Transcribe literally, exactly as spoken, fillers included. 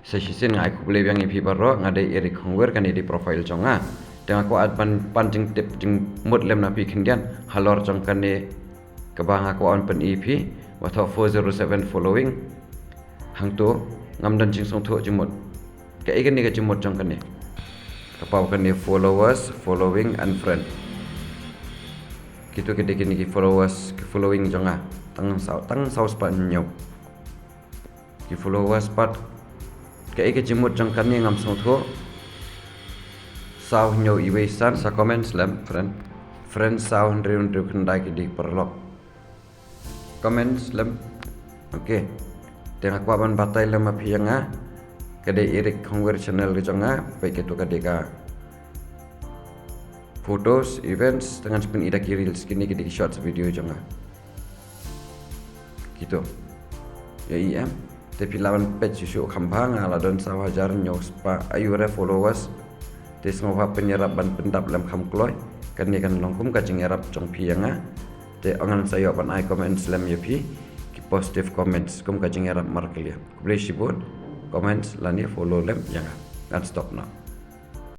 Sa shisien nga ai khublei biang ïa phi baroh, nga dei Eric Khongwir, kane dei profile jong nga. Te nga kwah ban pan jingtip jingmut lem na phi khyndiat halor jong kane kaba nga kwah ban pyni ïa phi, ba thoh four zero seven following. Hangto ngam don jingsngewthuh jingmut. Kaei kane ka jingmut jong kane? Ka paw kane followers, following and friend. Kito ki dei kine ki followers, ki following jong nga. Tang saw, tang saw spah hynñiew. Ki followers pat, kaei ka jingmut jong kane ngam sngewthuh. Saw hynñiew iwei san, sa comment lem, friend. Friend saw hynriew hynriew khyndai, ki dei paralok. Comment lem. Okay. Te nga kwah ban batai lem ma phi ïa nga. Ka dei Eric Khongwir channel ka jong nga. Peit, kato ka dei ka photos, events, te ngan sa pyni da ki reels, kine ki dei ki shorts video jong nga. Kito. Ïa i em. Te phi lah ban peit shuh shuh kham bha, nga la don saw hajar hynñiew spah aiu re followers. Te sngewbha pynïarap ban pyndap lem kham kloi. Kane kan long kum ka jingïarap jong phi ïa nga. Te ngan sa ïoh ban ai comments lem ïa phi, ki positive comments kum ka jingïarap markylliang. Khublei shibun. Comments lane follow lem ïa nga. Ngan stop noh.